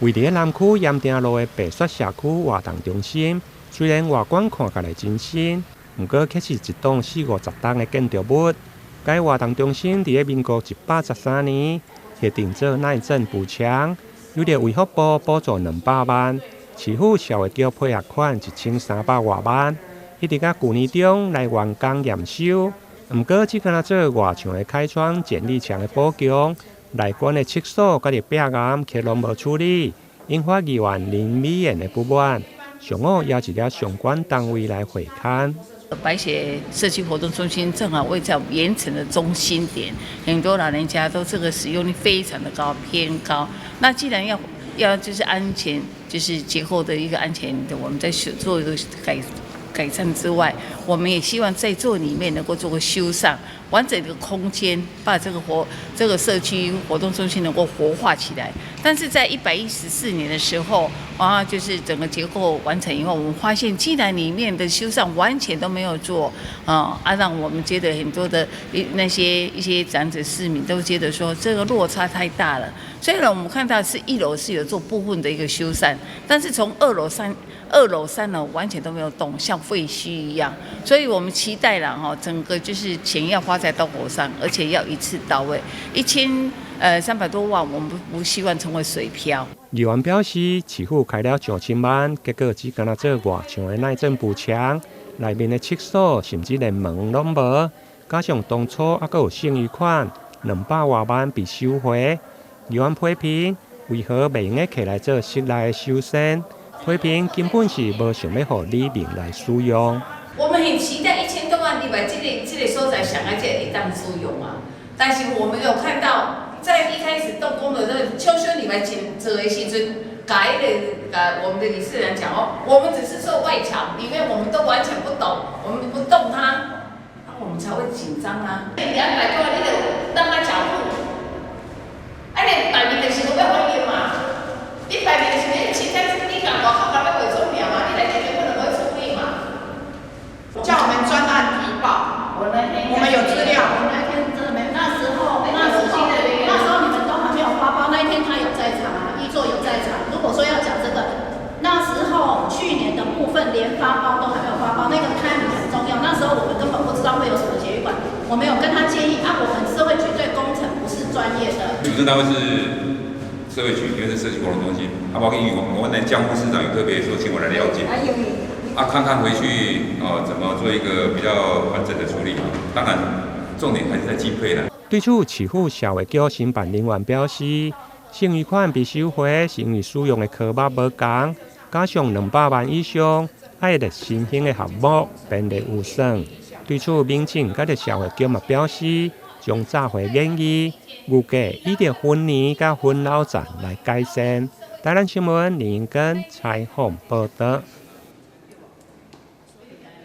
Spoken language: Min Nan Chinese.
位佇南區鹽埕路的白雪社區活動中心，雖然外觀看起來真新，毋過卻是一棟四五十棟的建築物。該活動中心佇民國113年核定做耐震補強，由著衛福部補助200萬，市府社會局配合款1300外萬，一直到舊年中來完工驗收。毋過只干焦做外牆的開窗、剪力牆的補強，內觀的廁所佮壁岩卻攏無處理，引發議員林美妍的不滿。上午邀請了相關單位來會勘。白雪社區活動中心正好位在鹽埕的中心點，很多老人家都這個使用率非常的高，偏高。那既然要就是安全，就是結構的一個安全的，我們在做一個改善之外，我們也希望在做裡面能夠做個修繕，完整的空間，把這個社區活動中心能夠活化起來。但是在114年的時候，啊，就是整個結構完成以後，我們發現既然裡面的修繕完全都沒有做，啊，讓我們覺得很多的一那些一些長者市民都覺得說這個落差太大了。雖然我們看到是一樓是有做部分的一個修繕，但是從二樓、三樓完全都沒有動，像廢墟一樣。所以我們期待了哈，整個就是錢要花在刀口上，而且要一次到位。1300多萬，我們不希望成為水漂。議員表示，市府開了上千萬，結果只干焦做外牆的耐震補強，內面的廁所甚至連門攏無，加上當初猶閣有剩餘款200外萬被收回，議員批評為何袂用得摕來做室內的修繕？批評根本是無想欲予里民來使用。我們很期待1000多萬入來這個所在想愛這會當使用啊，但是我們有看到，在一開始動工的這個秋修裡面做的時陣，共彼個我們的理事長講哦，我們只是做外牆，裡面我們都完全不懂，我們不動它，那我們才會緊張啊。200多萬，你就讓他繳付，啊，你擺明就是無欲還伊嘛，你擺明就是你凊彩你共外口共欲偽裝爾嘛，你內底根本就無處理嘛。叫我們專案提報，我們有資料。我那天真的沒有，那時候你們都還沒有發包，那一天他有在場啊，一座有在場。如果說要講這個，那時候去年的部分連發包都還沒有發包，那個 timing 很重要。那時候我們根本不知道會有什麼節餘款，我們有跟他建議啊，我們社會局對工程不是專業的。主政單位是社會局，因為是社區活動中心。啊，包括因為我們的江副市長有特別說，請我來了解。啊，看看回去哦，怎麼做一個比較完整的處理。當然，重點還是在經費啦。對此，市府社會局承辦人員表示，剩餘款被收回是因為使用的科目無仝，加上200萬以上，愛列新興的項目編列預算。對此，民政佮社會局嘛表示，將炸回建議，預計以著分年佮分老站來改善。台南新聞林根採訪報導。